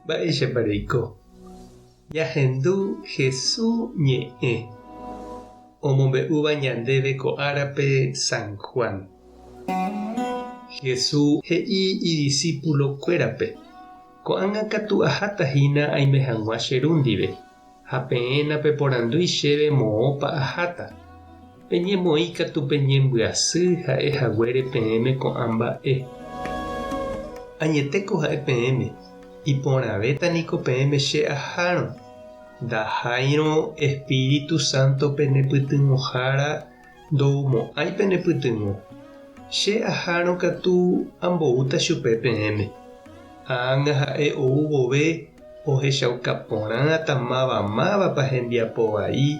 Mba'éichapa reiko? Ñahendu Hesu ñe'ẽ omombe'úva ñandéve ko árape San Juan. Hesu he'i idisípulokuérape, Ko'ág̃a katu aháta hína aime hag̃ua che Ru ndive, ha peẽ napeporandúi chéve moõpa aháta. Peñemoĩ katu peñembyasy ha'e haguére peẽme ko'ã mba'e. Añetéko ha'e peẽme, iporãvéta niko peẽme che ahárõ, ndaháirõ Espíritu Santo pene pytyvõhára ndoumo'ãi pene pytyvõ. Che ahárõ katu amboúta chupe peẽme. Ág̃a ha'e ou vove Ohechauka porãta máva mávapa hembiapo vai,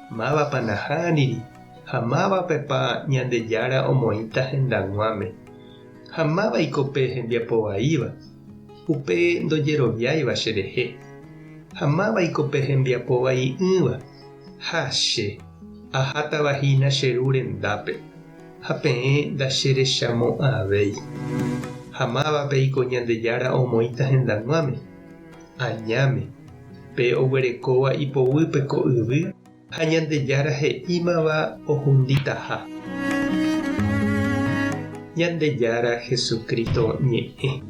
mávapa nahániri, ha mávapepa Ñandejára omoĩta hendag̃uáme. Ha mávaiko pe hembiapo vaíva? Upe ndojeroviáiva cherehe. Ha mávaiko pe hembiapo vai'ỹva? Ha che, ahátava hína che Ru rendápe, ha peẽ ndacherechamo'ãvéi. Ha mávapeiko Ñandejára omoĩta hendag̃uáme? Añáme, pe oguerekóva ipoguýpe ko yvy ha Ñandejára he'ímava ohunditaha. Ñandejára Jesucristo ñe'ẽ.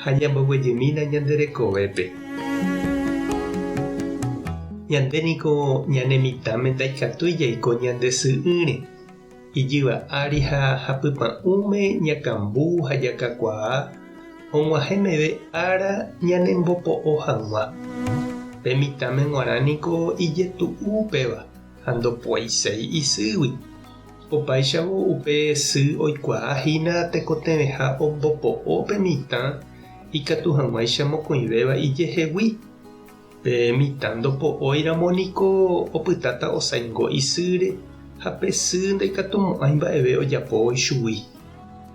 Ha ñamboguejymína ñande rekovépe. Ñande niko ñane mitãme ndaikatúi jaiko ñande sy'ỹre. Ijyva ári ha hapypa'ũme ñakambu ha jakakuaa og̃uahẽ meve ára ñanembopo'o hag̃ua. Pe mitãme g̃uarã niko ijetu'u upéva ha ndopoiséi isýgui. Opáichavo upe sy oikuaa hína tekotevẽha ombopo'o pe mitã ikatu hag̃uáicha mokõivéva ijehegui. Pe mitã ndopo'óiramo niko opytáta osaingo isýre ha pe sy ndaikatumo'ãi mba'eve ojapóvo ichugui.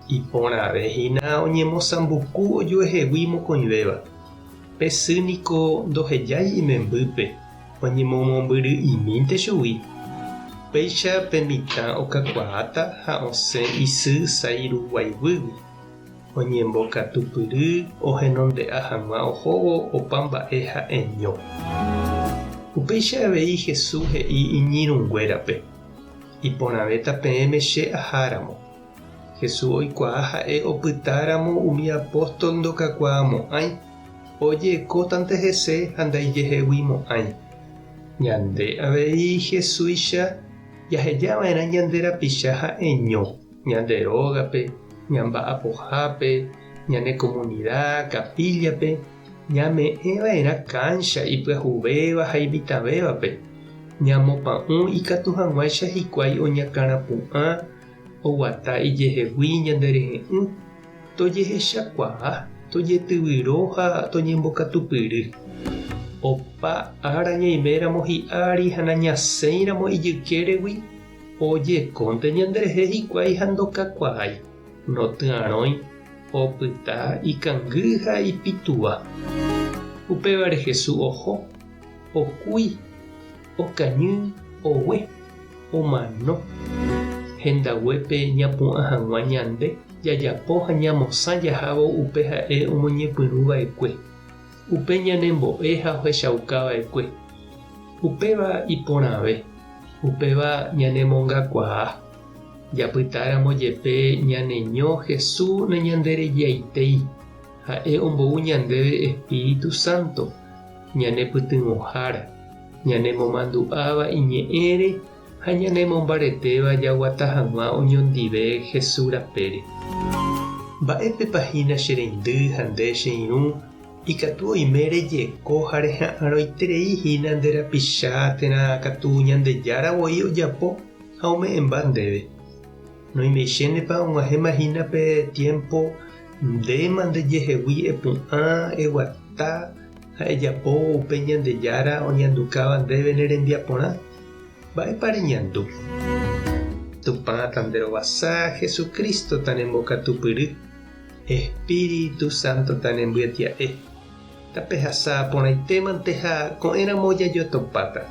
Iporãve hína oñemosãmbuku ojuehegui mokõivéva. Pe sy niko ndohejái imembýpe, oñemomombyry'imínte chugui. Péicha pe mitã okakuaáta ha osẽ isy sái ruguaiguýgui. Oñembokatupyry ohenonde'a hag̃ua ohóvo opa mba'e ha'eño. Upéicha avei Jesús he'i iñirũnguérape, Iporãvéta peẽme che aháramo. Jesús oikuaa ha'e opytáramo umi apóstol ndokakuaamo'ãi, ojekótante hese ha ndaijeheguimo'ãi. Ñande avei Jesúicha jahejava'erã ñande rapicha ha'eño. Ñande rógape, ñamba'apohápe, ñane komunida, kapíllape, ñame'ẽva'erã káncha ipyahuvéva ha imitãvévape, ñamopa'ũ ikatu hag̃uáicha hikuái oñakãrapu'ã, oguata ijehegui ñanderehe'ỹ, tojehechakuaa, tojetyvyro ha toñembokatupyry. Opa ára ñaiméramo hi'ári ha nañasẽiramo ijykéregui, Ojekónte ñanderehe hikuái ha ndokakuaái, notyarõi, opyta ikangy ha ipituva. Upévare Jesús oho, okúi, okañy, ogue, omano. Hendaguépe ñapu'ã hag̃ua ñande jajapo ha ñamosã jahávo upe ha'e omoñepyrũ va'ekue, upe ñanembo'e ha ohechauka va'ekue. Upéva iporãve. Upéva ñanemongakuaa. Japytáramo jepe ñaneño Jesús nañanderejaitéi, ha'e ombou ñandéve Espíritu Santo, ñanepytyvõhára, ñanemomandu'áva iñe'ẽre ha ñanemombaretéva jaguata hag̃ua oñondive Jesús rapére. Mba'épepa hína che reindy ha nde che irũ Ikatu oime rejeko ha reha'arõiterei hína nde rapicha térã katu Ñandejára voi ojapo ha ome'ẽmba ndéve. Noimeichénepa og̃uahẽma hína pe tiémpo ndéma ndejehegui epu'ã, eguata ha ejapo upe Ñandejára oñandukáva ndéve ne rembiaporã? Mba'épa reñandu? Tupã tanderovasa, Jesucristo tanembokatupyry. Espíritu Santo tanembyetia'e. Tapehasa porãitémante ha ko'ẽramo jajotopáta.